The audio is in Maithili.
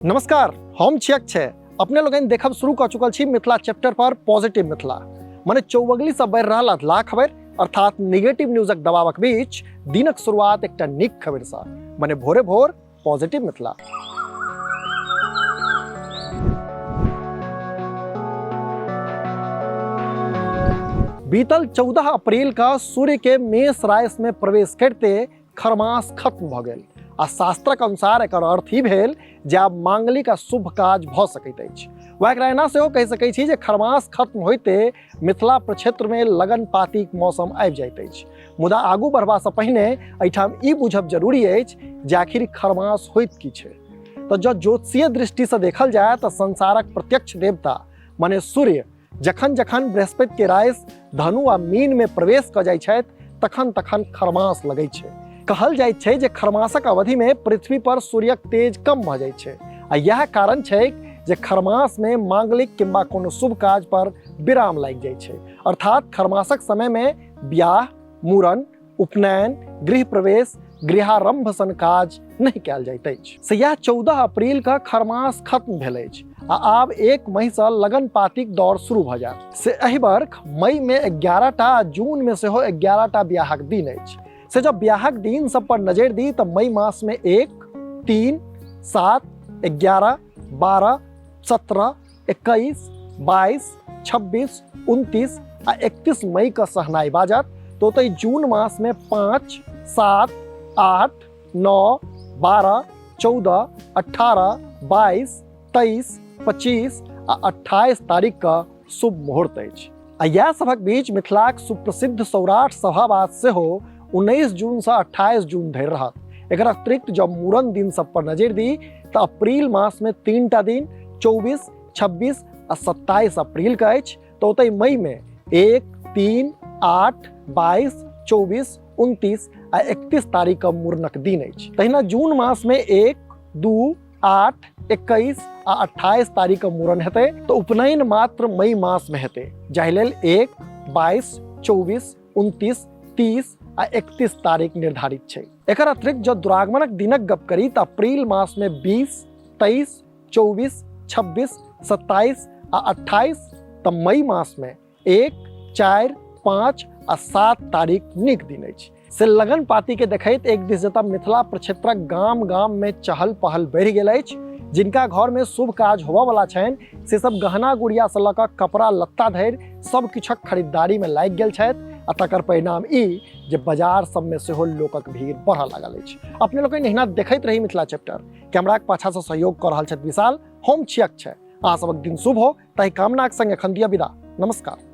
नमस्कार, हम छी अक्षय। अपने लोगन देखब शुरू कऽ चुकल छी मिथिला चैप्टर पर पॉजिटिव मिथिला, मने चौबगली से बढ़ि रहल अधलाह खबर अर्थात निगेटिव न्यूजक दबावक बीच दिनक शुरुआत एकटा नीक खबर से, मने भोरे भोर पॉजिटिव मिथिला। बीतल 14 अप्रैल का सूर्य के मेष राशि में प्रवेश करते खरमास खत्म भऽ गेल आ शास्त्रक अनुसार एकर अर्थ ई भेल जे आब मांगलिक आ शुभ काज भऽ सकैत अछि। वा एकरा एना सेहो कहि सकैत छी जे खरमास खत्म होइते मिथिला प्रक्षेत्रमे लगन पातीक मौसम आबि जाइत अछि। मुदा आगू बढ़बासँ पहिने एहिठाम ई बुझब जरूरी अछि जे आखिर खरमास होइत की छै। तऽ जँ ज्योतिषीय दृष्टिसँ देखल जाय तऽ संसारक प्रत्यक्ष देवता मने सूर्य जखन जखन बृहस्पति के राशि धनु आ मीन में प्रवेश कऽ जाइ छथि तखन तखन खरमास लगै छै। कहल जाइत छै जे खरमासक अवधि में पृथ्वी पर सूर्यक तेज कम भऽ जाइ छै आ इएह कारण छै जे खरमास में मांगलिक किंबा कोनो शुभ काज पर विराम लागि जाइ छै। अर्थात खरमासक समय में ब्याह, मूड़न, उपनयन, गृह प्रवेश, गृहारंभ सन काज नहि कयल जाइत अछि। से इएह 14 अप्रैल के खरमास खत्म भेल अछि आ आब 1 मई से लगन पातीक दौर शुरू भऽ जायत। से एहि बर्ख मई में 11 टा आ जून में सेहो 11 टा ब्याहक दिन अछि। से जब ब्याहक दिन सब पर नजरि दी तऽ मई मास में 1, 3, 7, 11, 12, 17, 21, 22, 26, 29 आ 31 मई के सहनाई बाजत। तो ओतहि जून मास में 5, 7, 8, 9, 12, 14, 18, 22, 23, 25 आ 28 तारीख का शुभ मुहूर्त अछि। आ इएह सभक बीच मिथिलाक सुप्रसिद्ध सौराठ सभावास सेहो 19 जून से 28 जून धरि रहत। एकर अतिरिक्त जब मूड़न दिन सब पर नजरि दी तऽ अप्रैल मास में 3 टा दिन 24, 26 आ 27 अप्रैल के अछि। तऽ ओतहि मई में 1, 3, 8, 22, 24, 29 आ 31 तारीख के मूड़नक दिन अछि। तहिना जून मास में 1, 2, 8, 21 आ 28 तारीख के मूड़न हेतै तऽ उपनयन मात्र मई मास में हेतै, जाहि लेल 1, 22, 24, 29, 30 आ 31 तारीख निर्धारित छै। एकर अतिरिक्त जँ दुरागमनक दिनक गप करी तऽ अप्रैल मास में 20, 23, 24, 26, 27 आ 28, तऽ मई मास में 1, 4, 5 आ 7 तारीख नीक दिन अछि। से लगन पाती के देखैत एक दिस जतऽ मिथिला प्रक्षेत्रक गाम गाम में चहल पहल बढ़ि गेल अछि, जिनका घर में शुभ काज होबऽ वाला छनि से सब गहना गुड़िया से लऽ कऽ कपड़ा लत्ता धरि सब किछुक खरीदारी में लागि गेल छथि आ तकर परिणाम ई जे बाजार सब में सेहो लोकक भीड़ बढ़ऽ लागल अछि। अपने लोकनि एहिना देखैत रही मिथिला चैप्टर। कैमराक पाछा से सहयोग कऽ रहल छथि विशाल, हम छी अक्षय। अहाँ सबक दिन शुभ हो ताहि कामनाक संग एखन दिअ विदा। नमस्कार।